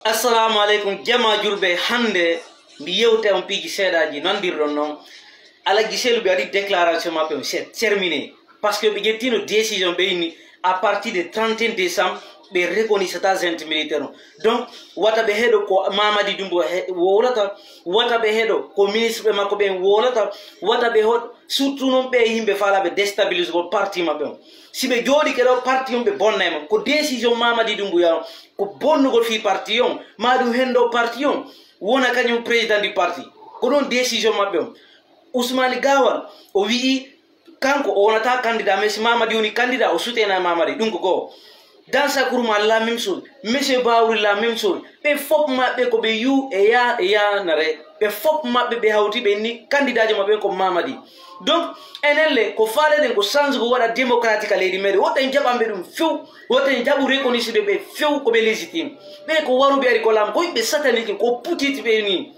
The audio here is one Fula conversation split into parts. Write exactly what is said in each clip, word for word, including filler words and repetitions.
Assalamu aleykum, jama julɓe. Hannde mi yewta on piiji seeɗaaji nandirɗon noon. Alhaji Sellu ɓe waɗi déclaration maɓɓe, c'est terminé. Parce que ɓe ƴettino décision, ɓe inni à partir de trente et un décembre, ɓe reconnaissata junte militaire on. Donc, wata ɓe heɗo ko Mamadi Doumbouya he-, wowlata, wata ɓe heɗo ko ministre ɓe makko ɓen wowlata, wata ɓe hoɗ-, surtout noon ɓe yimɓe faalaɓe déstabilisugol parti maɓɓe on. Si ɓe jooɗike ɗo, parti on ɓe bonnay ma. Ko décision Mamadi Doumbouya on, ko bonnugol fii parti on, ma ɗum hendo parti on, wona kañum président du parti. Ko ɗon décision maɓɓe on. Ousmane Gawal, o wi'i kanko o wonata candidat, mais si Mamadi woni candidat, o soutenay Mamadi. Ɗum ko goo. Dans Sakourma, la même chose. Monsieur Baouri, la même chose. Ɓe fof maɓɓe ko ɓe yu e ya e yanare. Ɓe fof maɓɓe ɓe hawti ɓe ni candidat ji maɓɓe ko Mamadi. Donc, enen le, ko faaleɗen ko change ko waɗa démocratique a leydi meɗen. Woto en jaɓanɓe ɗum few. Woto en jaɓu reconnaissance ɓe few ko ɓe légitime. Ɓe ko waruɓe ari ko laam, ko yimɓe satanique, ko putiti ɓe ni.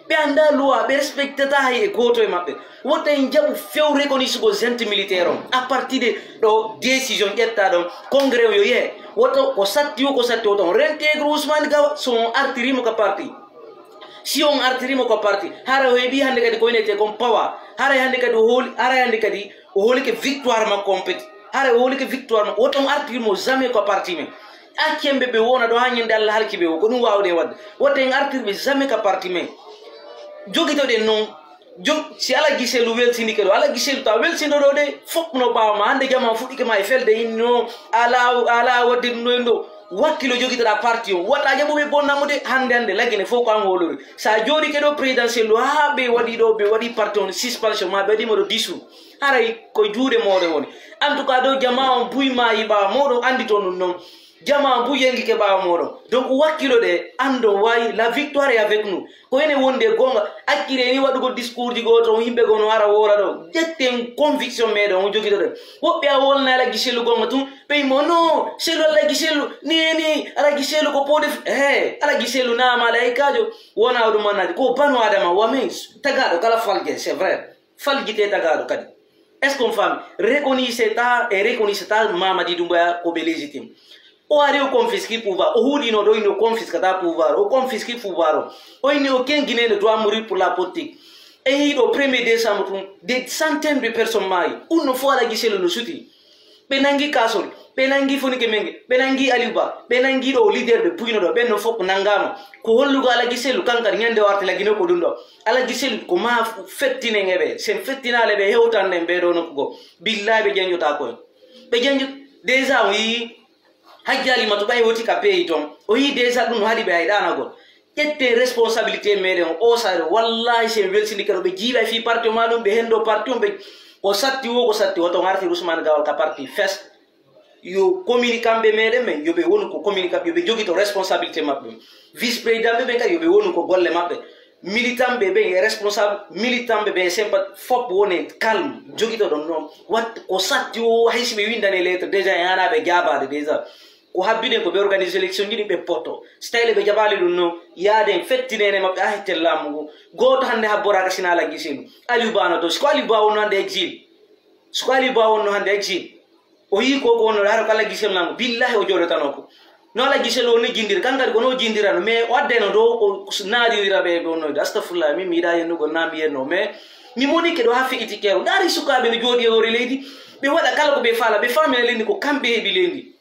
Ɓe anndaa loi, ɓe respectata hay e gooto e maɓɓe. Woto en jaɓu few reconnaissance ko junte militaire on. À partir de ɗo décision ƴetta ɗon, congrès o yo yehe. Woto ko satti o, ko satti o ton. Rentégro Ousmane Gawal, so on artirimo ka parti. Si on artirimo ko parti, hara o heɓi hannde kadi ko winetee kon pawa. Hara hannde kadi o hooli, hara hannde kadi o hoolike victoire makko on peti. Hara o hoolike victoire makko. Woto on artirimo jamais ko parti men. Accen ɓe ɓe wona ɗo haa ñande Allah halki ɓe o. Ko ɗum waawɗen waɗde. Woto en artir ɓe jamais ka parti men. Jogitoɗen noon. Jom, si Alhaji Sellu welsinike ɗo, Alhaji Sellu ta welsindo ɗo de, fof no ɓaawa ma. Hannde jama fuɗɗike ma e felde inno, ala, ala waɗde ɗum ɗo en ɗo. Wakkilo jogitoɗa parti o. Wata jaɓu ɓe bonna mo de, hannde, hannde, Lagine fof ko an hoolori. Sa jooɗike ɗo présidentiel ɗo, haa ɓe waɗi ɗo, ɓe waɗi parti on suspension ma, ɓe waɗi mo ɗo dissous. Haray ko juuɗe mooɗon woni. En tout cas, ɗo jama on buy maayi ɓaawo mooɗon, anndi toon ɗum noon. Jama on buy yengike ɓaawo mooɗon. Donc, wakkilo ɗe, anndon wayi, la victoire est avec nous. Ko enen wondi e goonga, accire ni waɗugol discours ji goo toon, yimɓe goo no ara woola ɗo. Ƴetten conviction meɗen on jogitoɗen. Woɓɓe a wolna Alhaji Sellu goonga tun, ɓe yimo, "Non, Sellu Alhaji Sellu, ni e ni, Alhaji Sellu ko pode f-," eh, Alhaji Sellu na malaikaajo, wona o ɗum annaji. Ko banu Adama, wa min, tagaaɗo kala falje, c'est vrai. Faljite tagaaɗo kadi. Est-ce qu'on faami? Reconnaissez ta e reconnaissez ta Mamadi Doumbouya ko ɓe légitime. O ari o confisque pouvoir, o huuɗino ɗo, o inni o confisque ta pouvoir, o confisque pouvoir o. O inni o kengineno doit mourir pour la politique. E yiɗo premier décembre tun, des centaines de personnes maayi. Ɗum no fof Alhaji Sellu no suti. Ɓe nangi Kasol, ɓe nangi Fonike Menge, ɓe nangi Aliou Ba, ɓe nangi ɗo leader ɓe puyno ɗo, ɓen no fof ko nangama. Ko hollugo Alhaji Sellu, kankari ñande o arti Lagine ko ɗum ɗo. Alhaji Sellu ko ma fettinen e ɓe, sen fettinaale ɓe hewtanden ɓe ɗo nokku goo. Billahi ɓe janjota koye. Ɓe janjo, déjà o yii Hajji Alimatu ɓay woti ka peeyi toon. O yii déjà ɗum no haɗi ɓe hay ɗaanagol. Ƴettee responsabilité meɗen o saare. Wallahi, si en welsindike ɗo, ɓe jiiɓay fii parti o, ma ɗum ɓe hendo parti on, ɓe ko satti wo, ko satti wo, to ngarti Ousmane Gawal ka parti fes. Yo communicant ɓe meɗen ɓen, yo ɓe wonu ko communicant, yo ɓe jogito responsabilité maɓɓe. Vice président ɓe ɓen kadi, yo ɓe wonu ko golle maɓɓe. Militant ɓe ɓen e responsable, militant ɓe ɓen e sympa-, fop wone calme, jogito ɗon noon. Wat ko satti o, hay si ɓe windane lettre, déjà e hana ɓe jaabaade déjà. Ko habbiɗen ko ɓe organise élection ji ɗi ɓe potto. So tawi ɓe jaɓaali ɗum noon, yaaden fettinene maɓɓe, a hetten laamu ngu. Gooto hannde habboraaka sina Alhaji Sellu. Aliou Ba no to. Si ko Aliou Ba wonno hannde exil. Si ko Aliou Ba wonno hannde exil. O yii ko, ko wonno hara ko Alhaji Sellu nango. Billahi o jooɗotano ko. No Alhaji Sellu woni jindiri. Kan kadi ko no jindirano. Mais o addeno ɗo, o naadindira ɓe ɗo noyde. Astafurlah, min mi yiɗa yennugol na mi yenno. Mais mi monike ɗo ha feƴƴiti keero. Ndaari sukaaɓe no jooɗi e hoore leydi. Ɓe waɗa kala ko ɓe faala. Ɓe faamina leydi ko kamɓe heɓi leydi.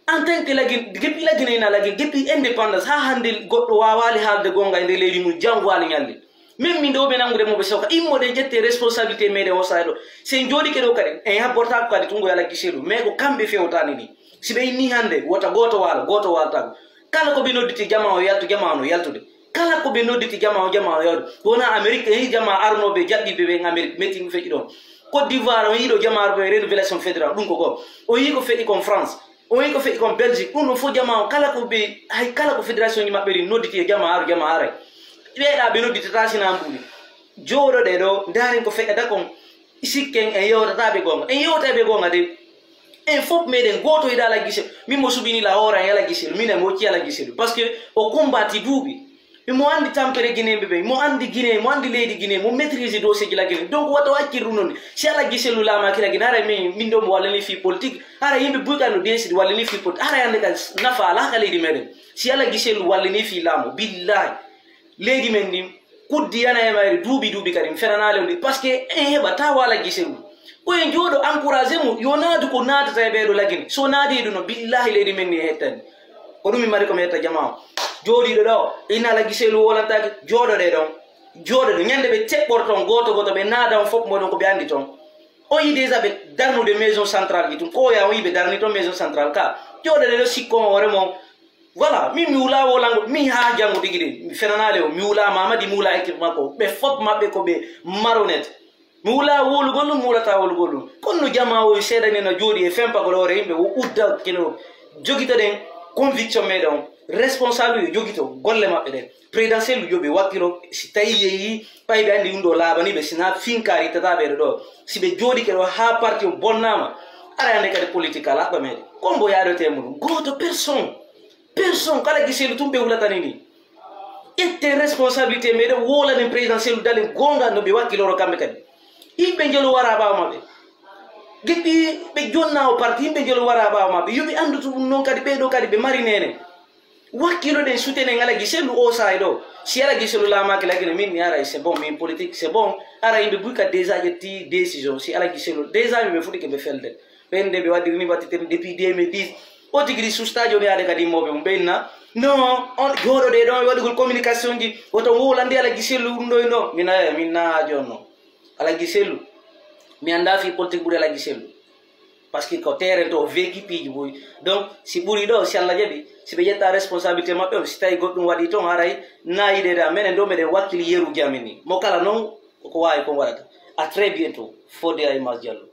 En tant que Lagine, depuis Lagine ena Lagine, depuis indépendance, haa hannde goɗɗo waawaali haalde goonga e nder leydi mum, jam waali ñalli. Min min ɗo ɓe nanngude mo ɓe soka, immoɗen ƴette responsabilité meɗen o sahaa ɗo. Si en jooɗike ɗo kadi, en habbortaako kadi tungo yo Alhaji Sellu, mais ko kamɓe fewtaani ni. Si ɓe inni hannde, wota gooto waalo, gooto waaltaako. Kala ko ɓe nodditi jama o yaltu, jama o no yaltude. Kala ko ɓe nodditi jama o, jama o yaltu. Wona Amérique, en yii jama arnooɓe jaɓɓiiɓe ɓe en Amérique, metti ɗum feƴƴi ɗon. Côte d'Ivoire, on yii ɗo jama arɓe ɓe rénovation fédérale, ɗum ko goo. O yii ko feƴƴi kon France. O wi ko feƴƴi kon Belgique, ɗum ɗon fof jama o, kala ko ɓe, hay kala ko fédération ji maɓɓe ɗin nodditi e jama aru, jama aray. Ɓeeɗa ɓe nodditata sina mbuuɗi. Jooɗoɗe ɗo, ndaaren ko feƴƴata kon, sikken en yewtata ɓe goonga. En yewta ɓe goonga de. En fof meɗen gooto yiɗa Alhaji Sellu. Min mo suɓini la hoore an Alhaji Sellu, min e mo hocci Alhaji Sellu. Parce que o combattit duuɓi. Imo anndi tampere Guinée ɓe ɓe, imo anndi Guinée, imo anndi leydi Guinée, imo maîtrise dossier ji la Guinée. Donc wata o accir ɗum noon. Si Alla Giselu laamaaki la Guinée, hara min, min ɗo mo wallani fii politique, hara yimɓe buy kan no décide wallani fii politique, hara yande kan nafa alaa ka leydi meɗen. Si Alla Giselu wallani fii laamu, billahi, leydi men ndin, kuddi yana e mayre duuɓi duuɓi kadi, mi fenanaa lewdi, parce que en heɓa tawa Alla Giselu. Ko en jooɗo encouragé mo, yo naatu ko naatata e ɓeeɗo la Guinée. So naati ɗum no, billahi leydi men ni hettani. Ko ɗum mi mari ko mi yetta jamaa o. Jooɗiiɗo ɗo, ina Alla Giselu wolantaake, jooɗoɗe ɗon. Jooɗoɗe, ñande ɓe ceɓɓor toon, gooto gooto ɓe naada on fof moɗon ko ɓe anndi toon. On yi déjà ɓe darnude maison centrale ji tun. Ko ya on yi ɓe darni toon maison centrale ka. Jooɗoɗe ɗo sikko on hoore mon. Voilà, min mi wula wolango, min haa janngo tigi de. Mi fenanaale o, mi wula Mamadi, mi wula équipe makko. Ɓe fof maɓɓe ko ɓe maronnette. Mi wula wowlugol ɗum, mi wulata wowlugol ɗum. Kono no jamaa o seeɗa ni no jooɗi e fempagol hoore yimɓe, o udda kino. Jogitoɗen conviction meɗen on. Responsable yo jogito golle maɓɓe ɗen. Présidentiel yo ɓe wakkilo, si tawi yeeyi, ɓay ɓe anndi ɗum ɗo laaɓani ɓe, sina finkaari tata ɓeɗo ɗo. Si ɓe jooɗike ɗo haa parti o bonnaama, ara yande kadi politique alaa ɓa meɗe. Kombo yaadote muɗum. Gooto personne. Personne. Kala Giselu tun ɓe wulatani ni. Ƴetten responsabilité meɗen, wolanen présidentiel dalen goonga no ɓe wakkiloro kamɓe kadi. Yimɓe njelo wara ɓaawo maɓɓe. Depuis ɓe jonna o parti, yimɓe njelo wara ɓaawo maɓɓe. Yo ɓe anndu to ɗum noon kadi, ɓeeɗo kadi ɓe mari nene. Wakkiloɗen, soutenir Alla Giselu o saa'i ɗo. Si Alla Giselu laamaaki la Guinée, min mi aray, c'est bon, min politique, c'est bon. Ara yimɓe buy ka déjà ƴetti décision. Si Alla Giselu, déjà ɓe fuɗɗike ɓe felde. Ɓen de ɓe waɗiri ni wattitiri depuis deux mille dix. O tigi ɗi sustajo ni yaade kadi yimɓe mum ɓe inna. Non, on jooɗoɗe ɗon e waɗugol communication ji. Woto wowlande Alla Giselu ɗum ɗo e ɗo. Min aya, min na haa jooni non. Alla Giselu. Mi annda fii politique ɓuri Alla Giselu. Parce que ko terrain to o vécu piiji boy. Donc, si ɓuri ɗo, si Alla jaɓi, si ɓe ƴetta responsabilité maɓɓe on, si tawi goɗɗum waɗi toon, haray na yiɗede amen, en ɗo meɗen wakkili yeruji amen ni. Mo kala noon, ko waawi kon waɗata. À très bientôt. Fodé Aymas Diallo.